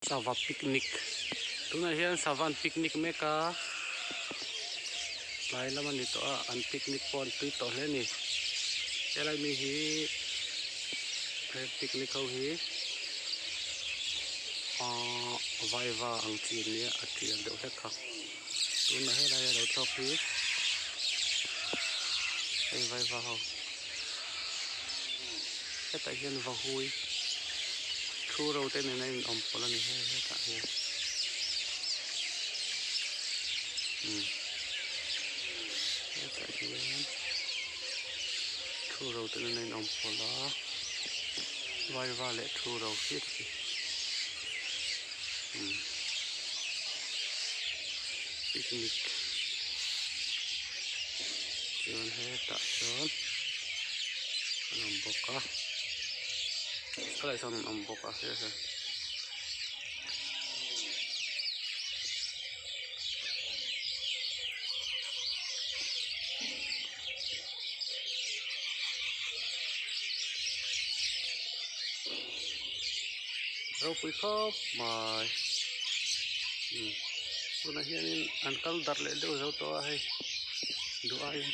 Sava picnic tunah hian sava an picnic mek a tlai lam a ni tawh a an picnic pawh an tui tawh hle a ni helai mi hi he picnic ho hi ahh vaiva ang chi an nia a tial deuh hlek kha tunah helai a lo thlawk hi hei vaiva ho. Hetah hian vahui thu ro te nen a in awm pawlh a ni hei hetah hian umm hetah hian thu ro te nen a in awm pawlh a vaiva leh thu ro hlir hi umm picnic chuan hetah chuan an awm bawk a helaiah sawn an awm bawk a ropui khawp mai umm tunah hianin an kal darh leh deuh zo tawh a hei duh aiin.